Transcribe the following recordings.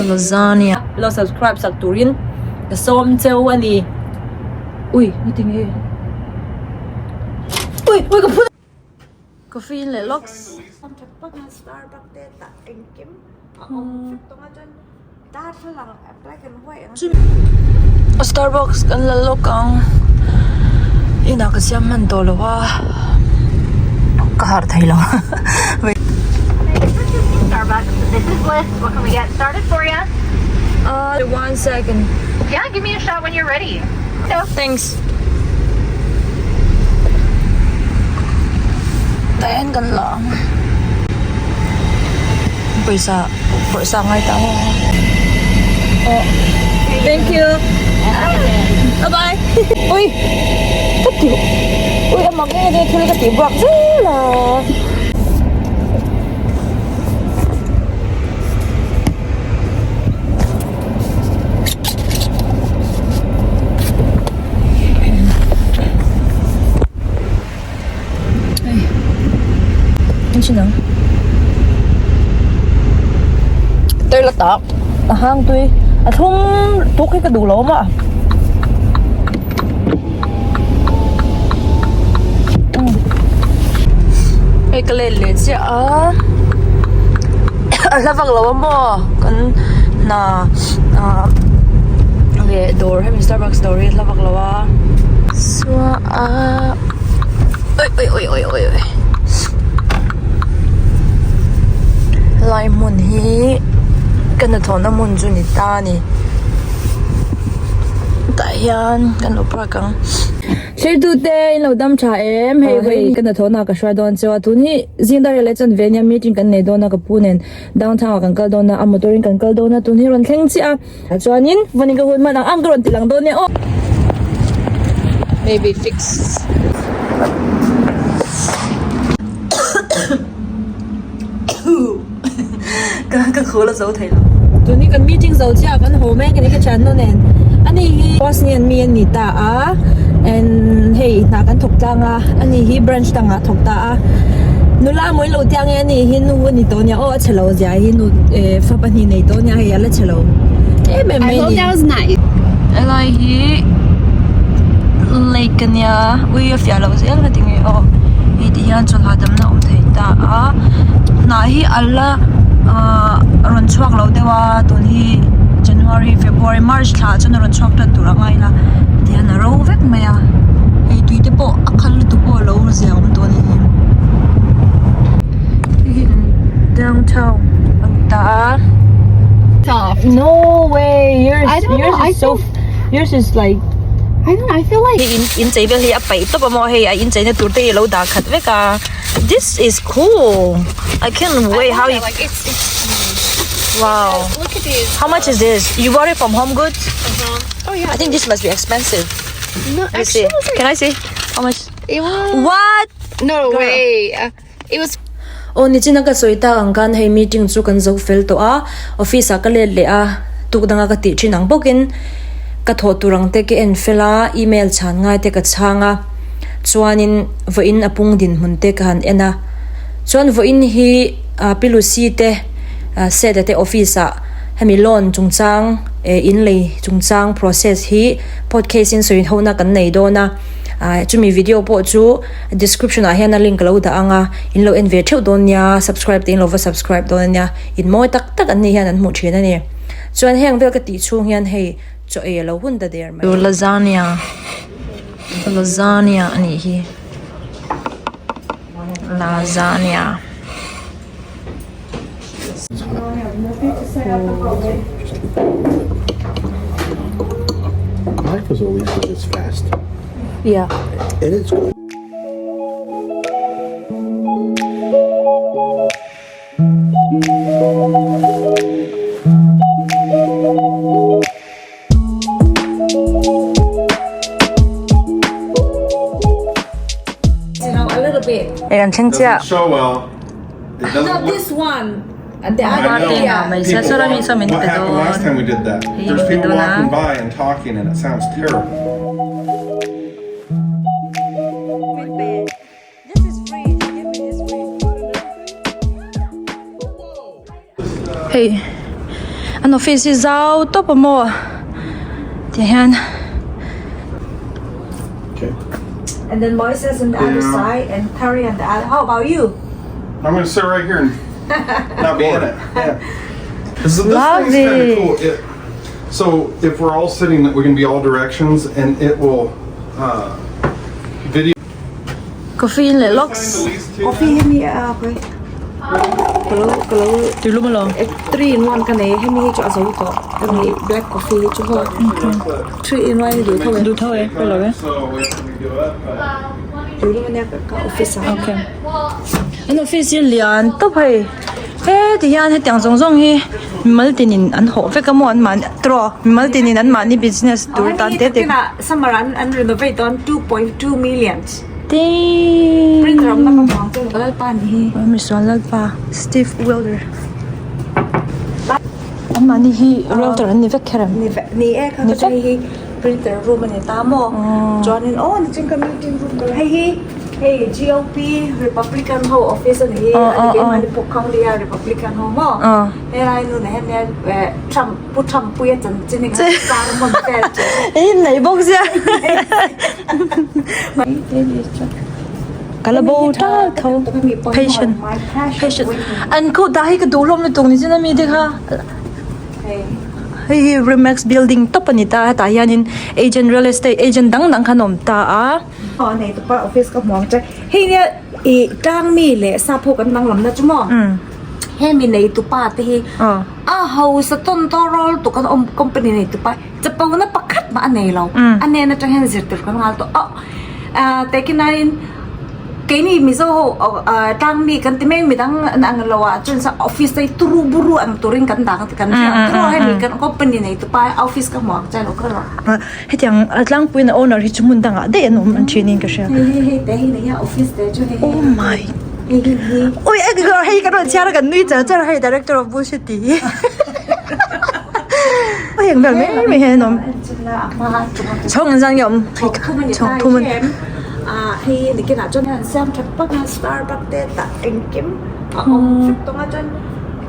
Lasagna. Lo subscribe sak turin ka sawm cheu a ni. Ui heti nge ui ui ka phun coffee in leh lawks. Starbucks kan la lawk ang inah ka siam hman tawh lo a ka harh thei lo One second. Yeah, give me a shout when you're ready. Thanks. Tah hian kan la ang. Pawisa pawisa ngai ta maw? Aw thank you. Bye bye. Ui ka ti ui a mak nge thil ka tih buak zel a. Ter la tak a hang tui a thlum tuk hi ka duh lo a Hei ka let leh chiah a a hla vak lo a maw kan hna ah leh dawr hemi starbucks dawr hi a hla vak lo a chua a ui ui ui ui ui lai hmun hi ka hnathawhna hmun chu ni ta a ni tah hian kan lo park ang. Thirtute in lo dam tha em hei hei ka hnathawhna ka hruai dawn cheu a tun hi zing dar leh chuan ve nia meeting kan nei dawn a ka pu nen downtown ah kan kal dawn a a motor in kan kal dawn a tun hi rawn thleng chiah a chuanin vawiin ka hun hman ang ang ka rawn ti lang dawn nia aw. Maybe fix. Ka ka khul a zo thei lo. Tun hi kan meeting zo chiah kan haw mek a ni ka thiannu nen ani hi Bosnian mi a ni ta a and hei hna kan thawk tlang a ani hi branch dangah a thawk ta a nula mawi lo tiang e ani hi nu a ni tawh ania aw a chhe lo zia hi nu eh fa pahnih nei tawh ania hei a la chhe lo em em mai a ni. Helai hi lake a nia ui a fiah loh zel ka ti nge aw hei ti hian chawlh hahdamna a awm thei ta a hnah hi a la ahh rawn chhuak lo deuh a tun hi January February March thla ah chuan a rawn chhuak tan tur a ngai ila ti hian a ro vek mai a hei tui te pawh a khal lutuk pawh a lo zia awm tawh a ni hi downtown a ni ta a. No way yours I don't yours know, is I so yours is like I don't know, I feel like hei in in chei vel hi a paih tawp a maw hei a in cheina tur te hi a lo dah khat vek a this is cool I can't wait how you like it's it's wow look at these. how much is this you bought it from Home Goods Oh yeah. I think this must be expensive No, let me see actually it was like, can I see how much it was what no way. It was Aw nichina ka sawi tak ang khan hei meeting chu kan zo fel tawh a, office ah ka let leh a, tuk danga ka tih thin ang bawkin ka thawh tur ang te ka en fel a, email chhan ngai te ka chhang a, chuanin vawiin a pung dinhmun te ka han en a, chuan vawiin hi Pi Lucy te Seta te office ah hemi loan chungchang eh in lei chungchang process hi podcast in sawi hona kan nei dawn a, ah chumi video pawh chu. Description ah hian a link ka lo dah ang a, in lo en ve theuh dawn nia, subscribe te in lo va subscribe dawn ania, in mawi tak tak an nih hian an hmuh thin a ni. Chuan heng vel ka tih chhung hian hei chaw ei a lo hun ta der mai. Lasagna Lasagna a nih hi Lasagna. Life is always because it's fast. Yeah. And it's good. A little bit. Hei kan thleng chiah. Doesn't show well. It doesn't Not look. this one. The I other know. yeah. May People sa walk- mi sa min What happened last time we did that? There's people Hey, walking by and talking, and it sounds terrible. This is free. She gave me this free. Hei a An office hi zau tawp a maw ti hian. Okay. And then Moises on the other Yeah. side and Terry on the other. How about you? I'm gonna sit right here and not be in it. Yeah. This, this Love thing's kind it. of cool. It, so if we're all sitting, we can be all directions, and it will uh, video. Coffee in leh lawks. Find the least two. Coffee hemi a okay. Kalo kalo Tuilum alawm. 3 in 1 ka nei hemi hi chu a zo tawh hemi black coffee hi chu haw 3 in 1 hi duh tho e Duh tho e ka lo e. So we have to do it. But tuilum ania ka office ah. Okay. An office hi lian tawp hei he ti hian hetiang zawng zawng hi mimal tinin an hawh vek a maw an mahni tawh mimal tinin an mahni business tur tan te te Summer an an renovate dawn 2.2 millions. Ding. Printer awm na ka hmu ang chu ka lalpa nih hi. Misual lalpa Steve Wilder. An mahni hi realtor an ni vek kher em? Ni vek ni e kha ka hei hi printer room a ni ta maw chuanin aw nichin ka meeting room ka hei hi hei GOP Republican ho office a ni hi a ni keimahni pawh khang lia Republican ho maw helai nunah hian nia Trump Pu Trump puia chanchin hi kha sermon vel che. Ei nei bawk sia. Ka la bo tal tho. Patient. Patient. An khuh dah hi ka duh hlawm lutuk ni chin ami te kha. Hei hi Remax building tawp a ni ta hetah hianin agent real estate agent dang dang khan a awm ta a. Aw nei tawp a office ka hmu ang che. Hei nia ih tlang mi leh sap ho kan danglam na chu maw. Hemi nei tupa te hi a hausa tawn tawh rawl tuk an awm company nei tupa chapo na pakhat mah a nei lo a nen atang hian zir tur kan ngal tawh a ah tehkinain keini mizo ho tlang mi kan ti mek midang an ang lo ah chuan office te hi turu buru ang turin kan dah kan hria ang tiraw hemi kan company nei tupa office ka hmu ang chuan lo kal rawh. Hetiang a tlangpuiin a owner hi chu hmun dangah daih an awm an thin in ka hria. Hei hei hei te hei nei a office te chu hei Oh my hei hei hi. Ui e ka hei ka rawn chhiar a kan nui char char a hei director of bullshit tih hi. A eng vel mai mai hian an awm. Chhawng an zan nge awm chhawng thum a ni. Ah hei nikinah chuan an siam tha pak a starbucks te tah engkim a awm vek tawng a chuan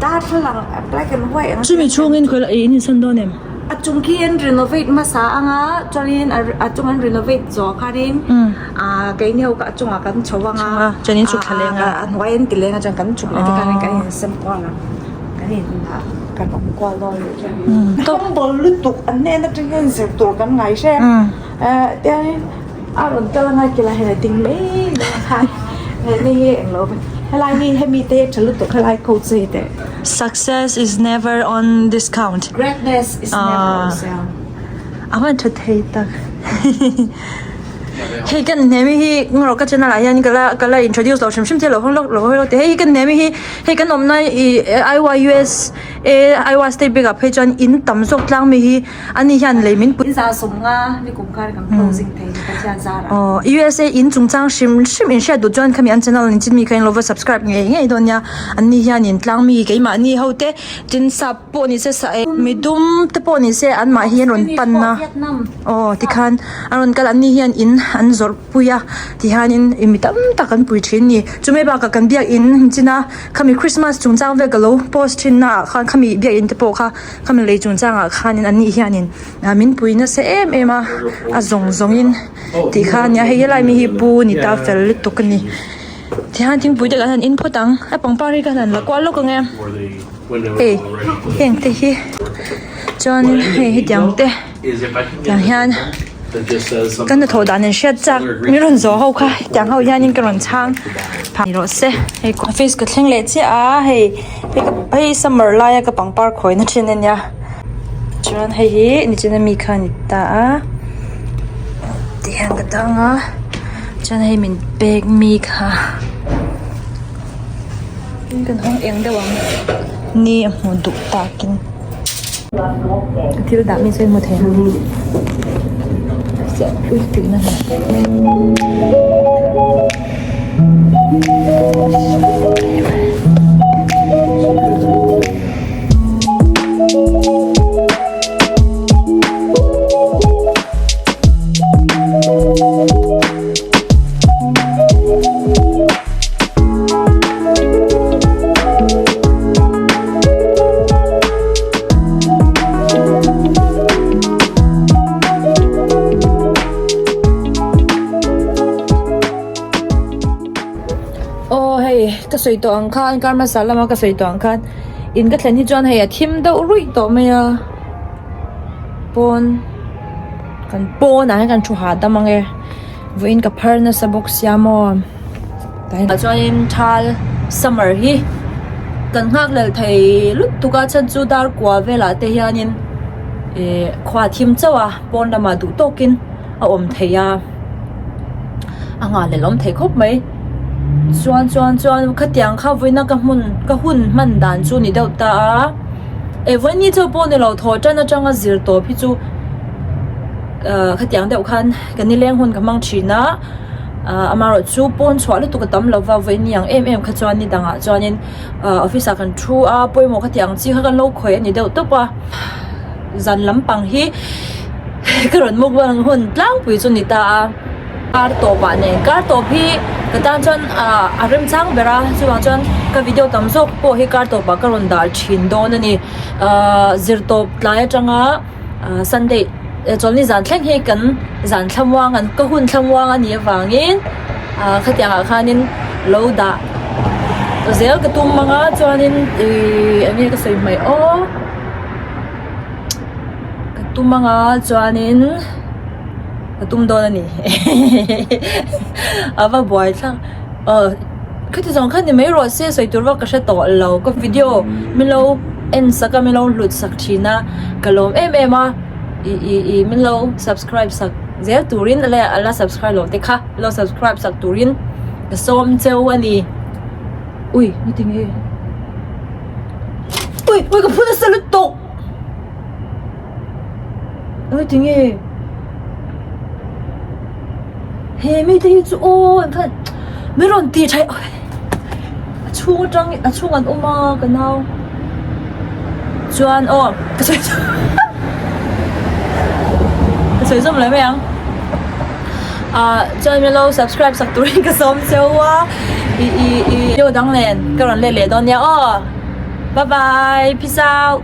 darthlalang black and white ang. Chumi chhungin khawi la in insawn dawn em? A chung khi an renovate hmasa ang a chuanin a chung an renovate zawh khanin ah keini ho kha a chungah kan chho ang a chuanin chhuk thla leng a a hnuai an ti leng a chuan kan chhuk leh te khanin kan insem kual ang kan in ah kan awm kual dawn leh chuan humble lutuk an hnen atang hian zir tur kan ngai hre eh tiangin a rawn kal anga kila hei ding mai mai a kha hei hi englo helai hi hemi te hi a tha lutuk helai coach hi teh. Success is never on discount. Greatness is never on sale. A van tha thei tak. Hei kan hnemi hi ngawrh ka channel ah hian ka la ka la introduce lo hrim hrim thei lo hawng lawk lo hawi lawk te. Hei kan hnemi hi hei kan awmna i Iowa USA Iowa state bik ah phei chuan in tam zawk tlang mi hi ani hian lei min pui. In za sawm nga ni kum khan kan closing thei ni Pathian zar ah. Aw USA in chungchang hrim hrim in hriat duh chuan khami an channel in chin mi kha in lo va subscribe ngei ngei dawn nia. An ni hianin tlang mi keimahni ho te tin sap pawh ni se sa e midum te pawh ni se anmah hi an rawn pan a aw tikhan an rawn kal an ni hian in an zawrh pui a tihianin ih mi tam tak an pui thin a ni chumai bakah kan biakin chin a khami christmas chungchang vel ka lo post thin na ah khan khami biakin te pawh kha khami lei chungchang ah khanin an ni hianin ah min pui nasa em em a a zawng zawngin tih kha a nia hei helai mi hi pu ni ta fel lutuk a ni. Tihian thingpui te kan han in phawt ang a pangpar hi ka han la kual lawk ang e hei heng te hi chuanin hei hetiang te tiang hian ka hnathawh dan in hriat chak min rawn zawh ho kha hetiang ho hianin ka rawn chhang phah ni rawh se hei office ka thleng leh chiah a hei hei summer laia ka pangpar khawina thin ania chuan hei hi nichina mi kha a ni ta a tihian ka dang a. Chuan hei min pek mi kha kan hawng eng deuh ang ni a hmu duh takin ka thil dah mi chu hmu thei ang ui tihna sawi tawh ang khan kar hmasa lama ka sawi tawh ang khan in ka thlen hi chuan hei a thim deuh ruih tawh mai a pawn kan pawnah hian kan thu hahdam ang e vawiin ka phar nasa bawk sia maw tah chuanin thal summer hi kan nghak lel thei lutuk a chhan chu dar kua velah te hianin ih khua a thim chauh a pawn lamah duh tawkin a awm thei a a nghah leh awm thei khawp mai chuan chuan chuan khatiang kha vawiina ka hmun ka hun hman dan chu ni deuh ta a eh vawiini chu pawh ni lo thaw tan atanga zir tawp hi chu ah khatiang deuh khan ka nileng hun ka hmang thin a ah amaherawh chu pawn chhuah lutuk a tam lova vawiini ang em em kha chuan ni dangah chuanin ah office ah kan thu a pawimawh khatiang chi kha kan lo khawih a ni deuh tawp a. Zan lampang hi ka rawn mukbang hun tlangpui chu ni ta a kar tawp ah nen kar tawp hi ka tan chuan ah a remchang ber a chuvang chuan ka video tam zawk pawh hi kar tawp ah ka rawn dah thin dawn a ni ahh zir tawp tlai atanga ah sunday chawlhni zan thleng hi kan zan thlamuang an ka hun thlamuang a nih avangin ah khatiang ah khanin lo dah zel ka tum ang a chuanin ihh eng nge ka sawi hmaih aw. Ka tum anga chuanin ka tum dawn a ni a va buai thlak aw khati zawng khan ni mai rawh se sawi tur vak ka hre tawh lo ka video min lo en sak a min lo hlut sak thin a ka lawm em em a ih ih ih min lo subscribe sak zel turin a la subscribe loh te kha min lo subscribe sak turin ka sawm cheu a ni ui ni tinge. Ui ui ka phu nasa lutuk Ui tinge He mi te hi chu aw an khan min rawn ti tha a chhung atang a chhung an awm a ka nau chuan aw ka sawi ka sawi zawm leh mai ang. Ah chuan min lo subscribe sak turin ka sawm cheu a ih ih ih video dang nen ka rawn let leh dawn nia aw bye bye peace out.